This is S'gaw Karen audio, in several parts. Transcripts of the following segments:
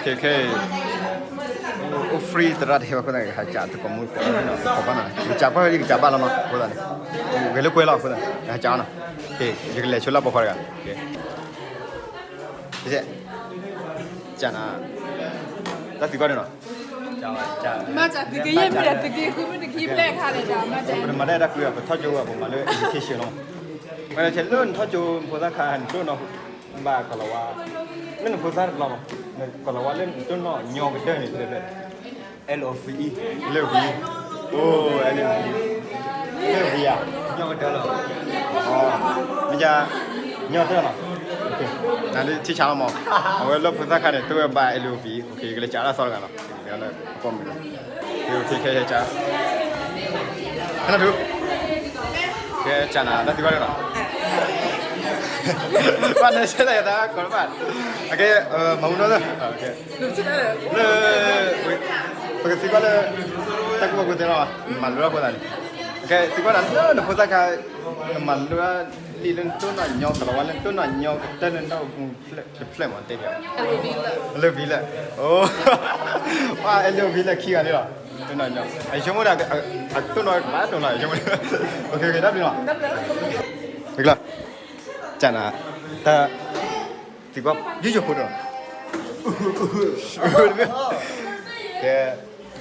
ခဲ အိၣ် free သရၣ်တဟဲဘၣ်အဃိသတးန့ၣ် ဟးကးသကိးမူသကိးနီၤ ကကိးဘၣ်နီၤ ယကးကွၢ် ယကးဘၣ်လီၤနီၤ အဃိသတးန့ၣ် ဂဲၤလိာ်ကွဲလီၤအဃိသတးန့ၣ် ယဟးကးအီၤနီၤ ယကလဲၤဆိလၢပိာ်ခွါတဂၤ ကးနၤ တၢ်သံကွၢ်န့ၣ်နီၤ မၤစၢ်သုကယဲၢ်မ့ၢ်ဒီး သုကဃုမ့ၢ်တခံဘျဲၣ်ခါန့ၣ်ဒီး မၤစၢ် ပတမၤတၢ်အဲၣ်တၢ်ကွံဘၣ် ပထီၣ်ကၠိဝဲ ပမၤလၢ education လီၤ ဝဲဒၣ်ထဲလၢနထီၣ်ကၠိ နဖိသၣ်ခါ နတိၢ်နီၣ်ဘၣ်ကီၤလၤဝါ လၢနဖိသၣ်တဘျီမး ကီၤလၤဝါလၢနတိၢ်နီၣ်ညီကတၢၢ်န့ၣ် လၢ L O V E L O V E အိ L O V E L O V E ဧါ ညီကတၢၢ်လီၤ မ့ၢ်က ညီကတၢၢ်လီၤ နထံၣ်ဆါလီၤမး အဝဲလၢဖိသၣ်ခါန့ၣ် တိၢ်ဝဲဘၣ် L O V E ကလဲၤကးတၢ်သီတဂၤလီၤ လၢအပိာ်မုၣ်လီၤ ဖဲနထူ ကဲ ကးနၤ တၢ်သံကွၢ်န့ၣ်နီၤ ဘၣ်နဲဆဲလၢယသးကီးဘၣ် အကဲ မၤမူနီၤ လၢ ပကသံကွၢ်လၢ တၢ်ကူၣ်ဘၣ်ကူၣ်သ့လီၤ မၤလိတၢ်ဖိသၣ်န့ၣ် ကဲ သံကွၢ်နၤလၢနဖိသၣ်ခါ နမၤလိတၢ် လံာ်လၢနတိၢ်နီၣ်ညီ ကီၤလၤဝါလၢနတိၢ်နီၣ်ညီကတၢၢ်လၢနတၢ်အိၣ်မူတဖျၢၣ်မး တဲဘၣ် L O V E လၢ အိ ပှၤ L O V E လၢခံဂၤန့ၣ်လီၤ တိၢ်နီၣ်ညီ အဆိကမိၣ်ဒီး အတိၢ်နီၣ်ကဘၣ်တိၢ်နီၣ် အဆိကမိၣ် တၢ်ဘျုးလီၤ ကးနၤ တၢ် သံကွၢ် ယိယိဖိတနီၤ ကဲ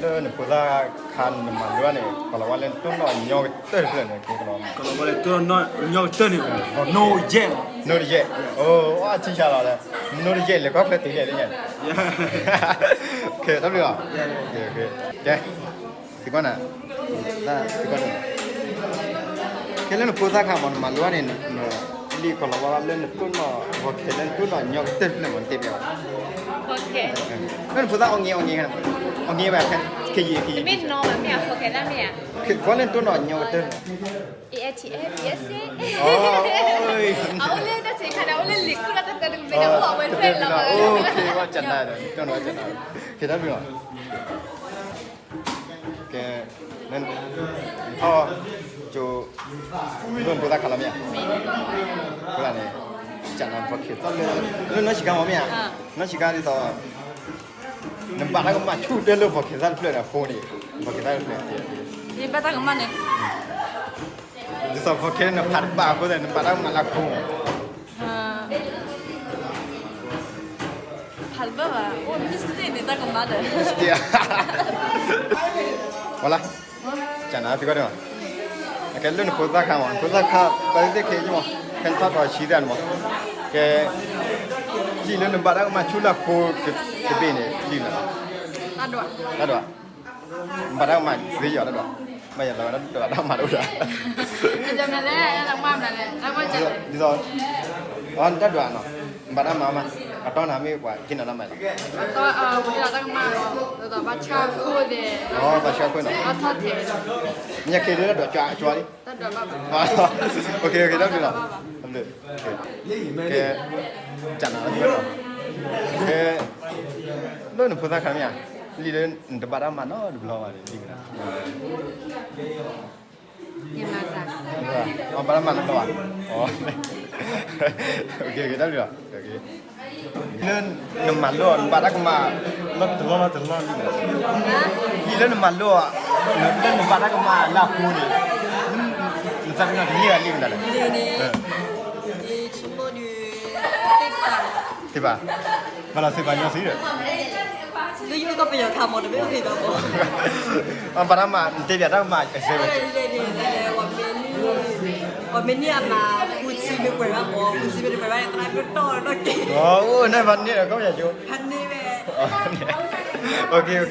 လၢနဖိသၣ်ခါနမၤလိတၢ်န့ၣ် ကီၤလၤဝါလၢနတိၢ်နီၣ်ညီကတၢၢ်တဖျၢၣ်န့ၣ် ကဲကလီၤ ကီၤလၤဝါလၢနတိၢ်နီၣ်ညီကတၢၢ်န့ၣ် no yet နီၣ်တယဲၢ် အိ အထံဆါလီၤလၢ နီၣ်တယဲၢ် လဲၤကွၢ်ဖျဲးတုၤယဲၢ်လၢညါန့ၣ် ကဲ တၢ်ဘျုးလီၤ ကဲ သံကွၢ်နၤ သံကွၢ်နၤ ကဲလၢနဖိသၣ်ခါမး နမၤလိတၢ်န့ၣ် လံာ်ကီၤလၤဝါလၢနတိၢ်နီၣ် vocab လၢနတိၢ်နီၣ်ညီကတၢၢ်တဖျၢၣ်မး နတဲဘၣ် လၢနဖိသၣ်အီၣ်င့ၤအီၣ်င့ၤ အီၣ်င့ၤဘၣ် ခဲယံာ်ခဲယံာ် တမ့ၢ်နီၤဘၣ် မ့ၢ်အ vocab တၢ်မ့ၢ်ဧါ ကွၢ်လၢနတိၢ်နီၣ်ညီကတၢၢ် A T F အအိၣ်လၢတၢ်ဆံးခါဒီး အိၣ်လၢလံာ်ကူၣ်လၢတၢ်တၢ်တမံၤဒီး အိၣ်အဝဲတဖျၢၣ်လီၤ ကဲ ကနၤ ကဲ တၢ်ဘျုးလီၤ ကဲ နထီၣ်ကၠိ လၢနဖိသၣ်ခါလီၤမ့ၢ်ဧါ အဃိသတးန့ၣ် ကနၤ vocab သီၣ်လၢ လၢနီၢ်ဆံးခါမးမ့ၢ်ဧါ နီၢ်ဆံးခါဒ်သိး နဘၣ်တၢ်ကမၣ်ဆူၣ်တဲလၢ vocab သီၣ်တဖျၢၣ်န့ၣ်အဃိန့ၣ် vocab သီၣ်တဖျၢၣ် ယဘၣ်တၢ်ကမၣ်န့ၣ် ဒ်သိး vocab နဖးတဘၣ်အဃိသတး နဘၣ်တၢ်ကမၣ်လၢအဃိ ဖးတဘၣ်ဘၣ် အိၣ် mistake န့ၣ် တၢ်ကမၣ်ဒီး mistake ဝဲလၢ ကနၤ သံကွၢ်တနီၤ အကဲလၢနဖိသၣ်ခါမး နဖိသၣ်ခါ ပှၤသ့ၣ်ခဲအံၤမး ဖဲနထီၣ်ကီၢ်ဆံးသ့ၣ်န့ၣ်မး ကဲ လံာ်လၢနဘၣ်တၢ်ကမၣ်ဆူၣ်လၢအဃိ တဘ့ၣ်န့ၣ် လံာ်မနုၤလဲၣ် တၢ်ဒွး တၢ်ဒွး နဘၣ်တၢ်ကမၣ်သ့ယီၤတၢ်ဒွး မ့ၢ်ယၤလီၤဝဲတၢ်ဒွးတၢ်မၤတအိၣ်ဒၣ် ဒ်သိး အတၢ်ဒွးနီၤ နဘၣ်တၢ်မၤမး အတီၢ်နၤမ့ၢ်ပှၤက့ၤနၤတၢ်မၤလီၤ တၢ်ကမၣ် ဘၣ်ဆၣ်ခိၣ်န့ၣ် ဘၣ်ဆၣ်ခိၣ်နီၤ ဘၣ်ထီၣ်ထဲး ညါခ့ဒၣ်တၢ်ဒွးကၠွါကၠွါလံ တၢ်ဒွးဘၣ်ဘၣ် တၢ်ဘျုးလီၤ ကဲ ကနၤ ကဲ လၢနဖိသၣ်ခါမ့ၢ်ဧါ လံာ်လၢနတဘၣ်တၢ်မၤနီတဘျီဘၣ်န့ၣ် လံာ်မနုၤ မ့ၢ်မၤသး မ့ၢ်ဘၣ်တၢ်မၤနီတဘျီဘၣ် တၢ်ဘျုးလီၤ လၢနမၤလိအီၤ နဘၣ်တၢ်ကမၣ် လီၤတလီၢ်လီၤတလီၢ်လံ လံာ်လၢနမၤလိအီၤ လၢနဘၣ်တၢ်ကမၣ်လၢအဃိန့ၣ် နသးပ့ၤနီၣ်တန့ၢ်ဘၣ်လံမနုၤလဲၣ် သ့ၣ်ပာ် ဘၣ်လီၤသ့ၣ်ပာ်ညီသ့ဒီး လၢယိၤကီၢ်ပယီၤခါမး တမ့ၢ်အိၣ်ဖဲဘၣ်မး ဘၣ်တၢ်မၤ နတဲပၠးတၢ်ကမၣ်ကစၢ်ဝဲ ပှၤမ့ၢ်န့ၢ်အမၤ ဃုဆံမ့ၢ်ပှဲၤဘၣ်မး ဃုဆံမ့ၢ်တပှဲၤဘၣ် သရၣ်ဒိၣ်တီၢ်ဒီးက့ၤ အိၣ် နဘၣ်န့ၢ်ဒီးကီၢ်ပယီၤကၠိ ဖးန့ၢ်ဝဲ တၢ်ဘျုးလီၤ သံကွၢ်နၤနီၤ သံကွၢ်နၤတဘျီနီၤ အကံ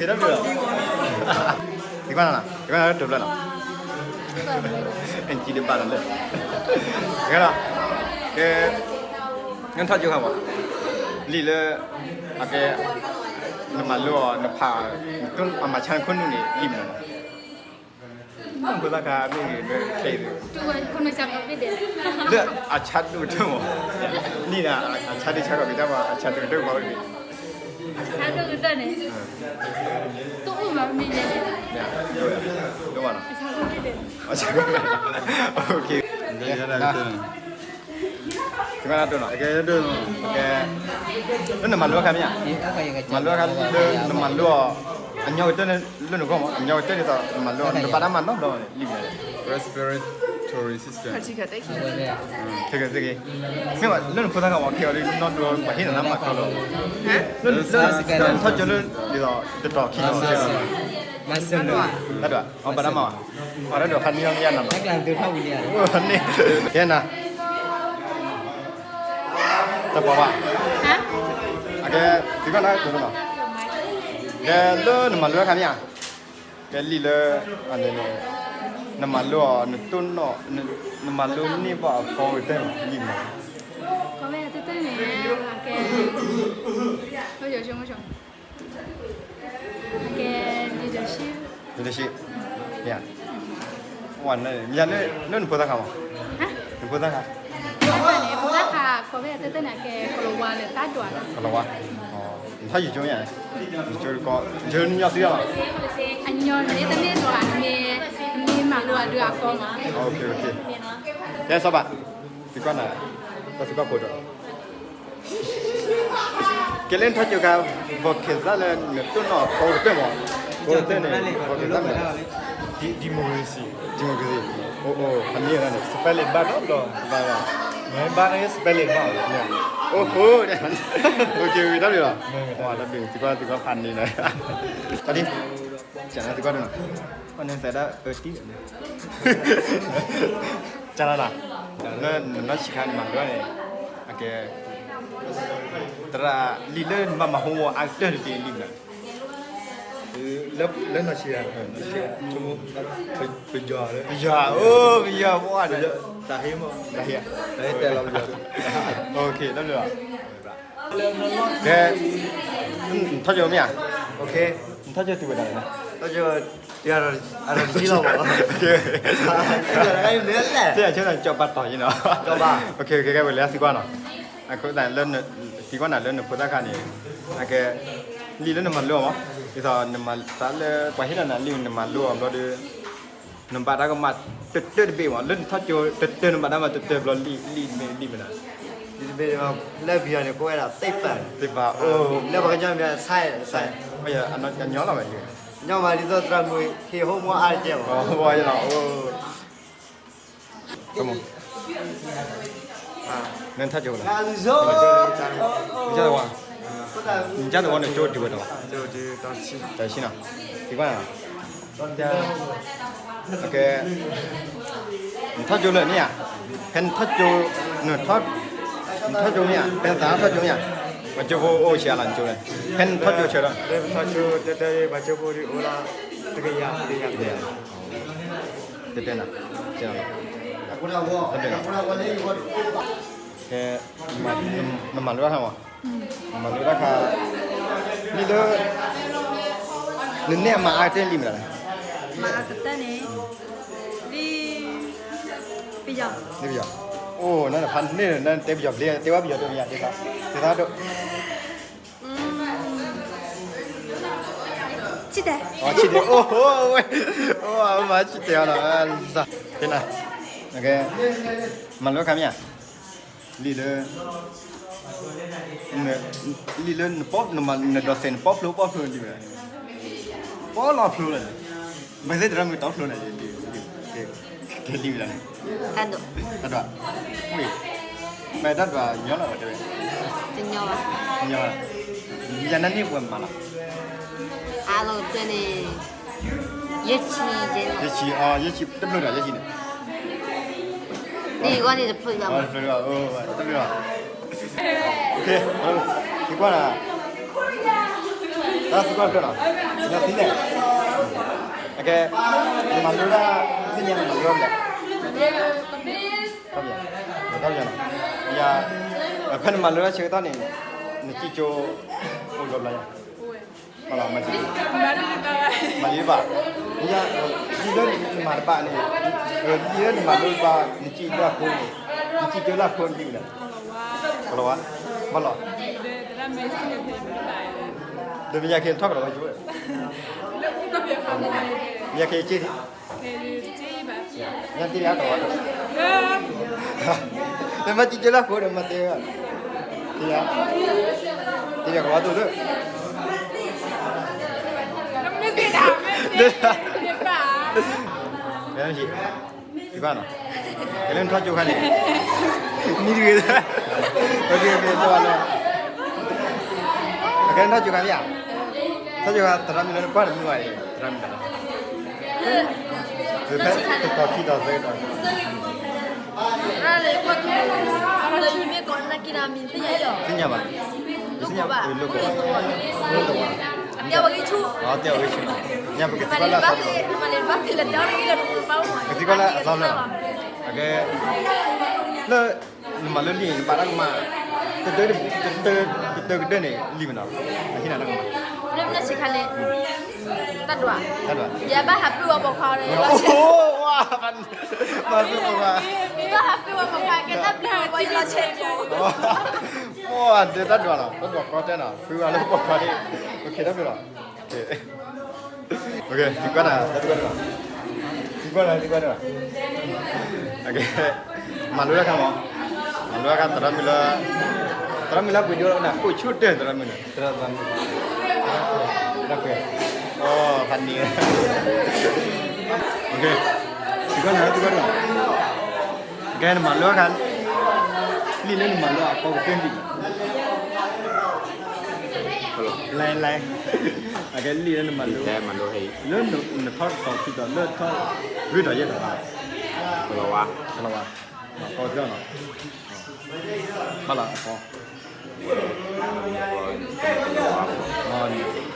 တဘၣ်လီၤလၢ ကဲလီၤ ကဲ နထီၣ်ကၠိခါမး လံာ်လၢ အကဲ နမၤလိအီၤ နဖး အမၤဆါနခိၣ်နူာ်န့ၣ် လံာ်မနုၤလဲၣ် နဖိသၣ်ခါမ့ၢ်ဂ့ၤ ခဲအံၤ လၢအဆါဒိၣ်ကတၢၢ်မး လံာ်နၤ အဆါဒိၣ်ဆါကီးက့ၤတၢ်မး အဆါဒိၣ်ကတၢၢ်မး ဆါဒိၣ်ကတၢၢ်န့ၣ် တအိၣ်ဘၣ်မ့ၢ်န့ၣ် တအိၣ်ဘၣ်နီၤ အဆါဒိၣ်ကတၢၢ် အဆါဒိၣ်ကတၢၢ် စံးဘၣ်နၤဒိၣ်နီၤ, ကဲ, လၢနမၤလိအခါမ့ၢ်ဧါ, မၤလိအခါလၢနမၤလိအီၤ, အညီကတၢၢ်လၢနဂီၢ်မး, အညီကတၢၢ်ဒ်သိးနမၤလိအီၤ နဘၣ်တၢ်မၤနီတဘျီလံမ့ၢ်, respiratory system, ခဲကဲသ့ၣ်ဂ့ၤ, မ့ၢ်လၢနဖိသၣ်ခါမး ခဲအံၤဒ်နီၢ်ဒိပှၤဟ့ၣ်နၤနမၤကီလီၤ, လၢနထီၣ်ကၠိလၢ ဒ်သိးတတီၤခံတီၤ, တၢ်ဒွး အဘၣ်တၢ်မၤဘၣ်, အတၢ်ဒွးခါန့ၢ်အီၤမ့ၢ်ယါနၤလီၤ, ကဲနၤ တပှၤဘၣ်, အကဲ, သံကွၢ်နၤ, ကဲလၢနမၤလိအခါမ့ၢ်ဧါ, ကဲလံာ်လၢ, နမၤလိအီၤ နတိၢ်နီၣ်, နမၤလိန့ၢ်ဘၣ်အကီဝဲတၢၢ်လံမး, ကီဝဲတၢၢ်န့ၣ်, ကဲ, leadership, leadership, မ့ၢ်ဧါ, မ့ၢ်လၢနဖိသၣ်ခါမး, နဖိသၣ်ခါ, ဖိသၣ်ခါ ကီဝဲတၢၢ်န့ၣ် ကဲကလၤဝါလၢတၢ်ဒွးလီၤ, ကလၤဝါ, နထီၣ်ယူၤကၠိမ့ၢ်ဧါ, ယူၤကၠိကီ, ယူၤကၠိညီသံလီၤ, အညီန့ၣ်တမ့ၢ်ဒွးန့ၣ်, မ့ၢ်မၤလိအဒုးအကီမး, ကဲစီၤဘၣ်, သံကွၢ်နၤ, တၢ်သံကွၢ်ဖိဒီး ကဲလၢနထီၣ်ကၠိခါ, ဘီကဲသးလၢနတိၢ်နီၣ်ကီကတၢၢ်မး, ကီကတၢၢ်န့ၣ် ဘီကဲသးမး, democracy, democracy, အိၣ်အိၣ် ဖးန့ၣ်လီၤန့ၣ် spelling ဘၣ်ဒီးဘျီ, ဘၣ်န့ၣ် spelling ဘၣ်, အိၣ်အိၣ်, တၢ်ဘျုးလီၤ, တၢ်ဘျုး သံကွၢ်သံကွၢ်ဖးန့ၣ်လီၤ, တၢ်ဒ်, ကနသံကွၢ်ဒ်နီၤ, ပှၤန့ၣ်သဲဒၣ်အၢတံၢ် ကနဒၣ်, လၢနနီၢ်ဆံးခါနမၤလိန့ၣ်, အကဲ, သရၣ်လံာ်လၢနဘၣ်မၤဟိအါကတၢၢ်တဘ့ၣ်လံမး, လၢနီၢ်ဆံးခါ, ပယီၤ, ပယီၤ, အိၣ် ပယီၤ, ပှၤ, တၢ်ဟ့ၣ်မး, တၢ်ဟ့ၣ်, တၢ်ဟ့ၣ်တဲလီၤပယီၤ, တၢ်ဘျုးလီၤ ကဲ, နထီၣ်ကၠိမ့ၢ်ဧါ, နထီၣ်ကၠိတုၤဝဲဒၣ်လဲၣ်, သ့ၣ်ညါဆိကမိၣ်ကၠီပာ်တီၤယံၤနီၤ, ကဲဝဲလၢသံကွၢ်နီၤ, အဃိသတး သံကွၢ်နၤလၢနဖိသၣ်ခါန့ၣ်, အကဲ, လံာ်လၢနမၤလိအီၤမး, ဒ်သိးနမၤသးလၢပှၤဟ့ၣ်လီၤနၤလံာ်နမၤလိအီၤဘျီဒီး နဘၣ်တၢ်ကမၣ်တတၢၢ်တဘ့ၣ်မး, လၢနထီၣ်ကၠိတတၢၢ် နဘၣ်တၢ်မၤတတၢၢ်ဘျီလံာ်မ့ၢ်လံာ်မနုၤ, လၢပယီၤန့ၣ် ကိးဝဲဒၣ် သိပ္ပံ, သိပ္ပံ, အိၣ်, လၢပှၤကညီမ့ၢ် science, အညီလီၤဝဲ, ညီမး ဒ်သိးသရၣ်မုၣ်ဟ့ၣ် homework အါတက့ၢ်မး, အိၣ်, နထီၣ်ကၠိလီၤ, နကၢ်သဝီ, နကၢ်သဝီန့ၣ်ကၠိတုၤဝဲဒီး, တဆံနီၤ, သံကွၢ်နၤ, ကဲ, နထီၣ်ကၠိလၢမ့ၢ်ဧါ, ဖဲနထီၣ်ကၠိ, နထီၣ်ကၠိမ့ၢ်ဧါ, ဖဲနသးထီၣ်ကၠိမ့ၢ်ဧါ, ပှၤကၠိဖိအိၣ်ဆံးအါလီၤနကၠိလဲၣ်, ဖဲနထီၣ်ကၠိဆၢဒီး, ပှၤကၠိဖိအိၣ်လၢ တကယၤ, တကယၤ, တဲတဲနၤ, တဲနၤ, ကဲ, နမၤလိတၢ်ခါမး, နမၤလိတၢ်ခါ, လံာ်လၢ နနဲၣ်အမၤအါကတၢၢ်လံာ်မနုၤလဲၣ်, မၤအါကတၢၢ်န့ၣ်, လံာ်, ပယီၤ, လံာ်ပယီၤ, အိၣ် နဖးန့ၢ် နတဲပယီၤဘျ့ တဲဝဲပယီၤတမံၤ ဒ်သိး, ဒ်သိးဒိၣ် ဆံတဲ, ဆံတဲ, အိၣ် ဝဲ, အိၣ် မၤဆံတဲအီၤနီၤ, တဲနၤ, မၤလိခါမ့ၢ်ဧါ, လံာ်လၢ, လံာ်လၢနပီ, နဒီးစဲးနပီဖျိပီဖျိလံာ်ဝဲ, ပီလီၤဖျိလီၤ, မ့ၢ်သ့ၣ်တရၢမုၢ်တီဖျိန့ၣ်, ကဲလံာ်ဝဲဒၣ်န့ၣ်, တၢ်ဒိၣ်, တၢ်ဒိၣ်, ဝ့ၢ်, မ့ၢ်တၢ်ဒိၣ်ညီလီၤဝဲတဲဝဲ, တညီဘၣ်, တညီဘၣ်, ယၤနၤန့ၣ်ပှဲၤမးလီၤ, အါလီၤတဲန့ၣ်, ယဲၢ်ဆံ, ယဲၢ်ဆံ, ယဲၢ်ဆံတဖျိဒီး ယဲၢ်ဆံန့ၣ်, န့ၣ်ဂီၢ်န့ၣ်တဖျိဘၣ်, တဖျိဘၣ်, တဖျိဘၣ်, သံကွၢ်နၤ, တၢ်သံကွၢ်တဖျၢၣ်နီၤ, နသံလဲၣ်, အကဲ, နမၤလိတၢ်, သ့ၣ်ညါနမၤလိတၢ်လဲၣ်, ယၤ, ဖဲနမၤလိတၢ်ဆၢကတီၢ်န့ၣ်, နစံၣ်ကၠိ, အိၣ်လီၤဘျီယၤ မၤလီၤ, မၤတဘၣ်, မၤတဘၣ်, ဒ်လၢနမၤတဘၣ်န့ၣ်, ဒ်လၢနမၤလိတဘၣ် နစံၣ်လၢအဃိန့ၣ်, နစံၣ်ကၠိလၢအဃိန့ၣ်ဒ်လဲၣ်, ကလီၤဝါ, ဘၣ်လီၤ, ဒီးမ့ၢ်ယၤက့ၤထီၣ်ကလီၤဝါယိၣ်, မ့ၢ်ယၤက့ၤက့ၤ, ညါတ့ၢ်လၢကလီၤဝါ, မ့ၢ်ကၠီကၠီလၢအဃိဒီး မၤတဲဝဲ, တဲယၤ, တဲယၤကဘၣ်သိၣ်လၢ, တဲဘၣ်နီၤ, ကဲလၢနထီၣ်ကၠိခါန့ၣ်, မံတဂ့ၤ, အကဲလၢနထီၣ်ကၠိခါမ့ၢ်ဧါ, ထီၣ်ကၠိခါ သရၣ်မုၣ်လၢနကွၢ်တမုာ်ဘၣ်န့ၣ် သရၣ်မုၣ်တဂၤ ဖဲတတီၤခံတီၤသၢတီၤ သ့ၣ်ညါဘၣ်, သ့ၣ်ညါဘၣ်, လၢသဝီ, တဲဝဲဂ့ၤဆူ, ညါပကသံကွၢ်လၢအသီတဘျီ, ပကသံကွၢ်လၢအသီတဘျီ, အကဲ, လၢ, နမၤလၢလံာ်န့ၣ် နဘၣ်တၢ်ကမၣ်, တတၢ, တတၢကတၢၢ်န့ၣ် လံာ်မနီၤ, အဟ့ၣ်နၤတၢ်ကမၣ်, တၢ်ဒွး, တၢ်ဒွး, ယဘၣ်ဟးပျုၢ်ဝဲပိာ်ခွါ, အိၣ်, ဘၣ်ဟးပျုၢ်ပိာ်ခွါ, ဘၣ်ဟးပျုၢ်ဝဲပိာ်ခွါ, ကဲတၢ်ပျုၢ်ဝဲပိာ်ခွါ, အိၣ်, တၢ်ဒွးလီၤ, တၢ်ဒွးကီတဲနီၤ, ပျုၢ်ဝဲလၢပိာ်ခွါန့ၣ်, တၢ်ပျုၢ်လီၤ, သံကွၢ်တၢ်, သံကွၢ်တၢ်, သံကွၢ်တၢ်, သံကွၢ်တၢ်, မၤလိတၢ်ခါမး, မၤလိတၢ်ခါ သရၣ်မုၣ်လၢ, သရၣ်မုၣ်လၢပှ့ၤဒိၣ်နၤ ကိၣ်ဆိၣ်တၢၢ် သရၣ်မုၣ်န့ၣ်, တၢ်ပှ့ၤ, အိၣ်, ဖးန့ၣ်, သံကွၢ်တၢ်, သံကွၢ်တၢ်, ကဲနမၤလိတၢ်ခါ, လံာ်လၢနမၤလိအကီကတၢၢ်န့ၣ်, လၢ, လၢ, အကဲလံာ်လၢနမၤလိ, လၢနထီၣ်တတီၤခံတီၤ လၢထီၣ်, ဂုၢ်ထီၣ်ယဲၢ်တီၤ, ကလီၤဝါ, ကလီၤဝါ, ကီကတၢၢ်နီၤ, ဘၣ်လီၤအကီ, က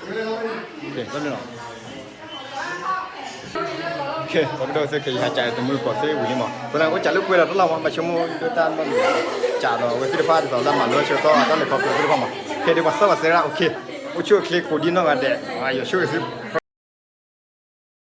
ဲ, ကဲ, သရၣ်မုၣ်ဒီးစ့ၢ်ကီး ယဟးကးတမုၢ်ကီၢ်သ့ဝံၤလံမး, ပှၤလၢအိၣ်ကးလၢပှဲၤဒီးတလီၢ်မး ဘၣ်ဆိကမိၣ်ဒိၣ်တၢ်နီတမံၤ, ကးဒီးအဝဲသ့ၣ်တဖၣ်ဒ်သိးလၢမၤလိဆၢကတီၢ်တၢ်လဲၤခီဖျိသ့ၣ်တဖၣ်မး, ခဲဒ်ပှၤသီၣ်ပှၤသဲဒၣ် အိၣ်ခ့, အိၣ်ဆူၣ်အိၣ်ချ့ကိးဒံနီၢ်ဂၤဒဲး, ယွၤဆိၣ်ဂ့ၤသု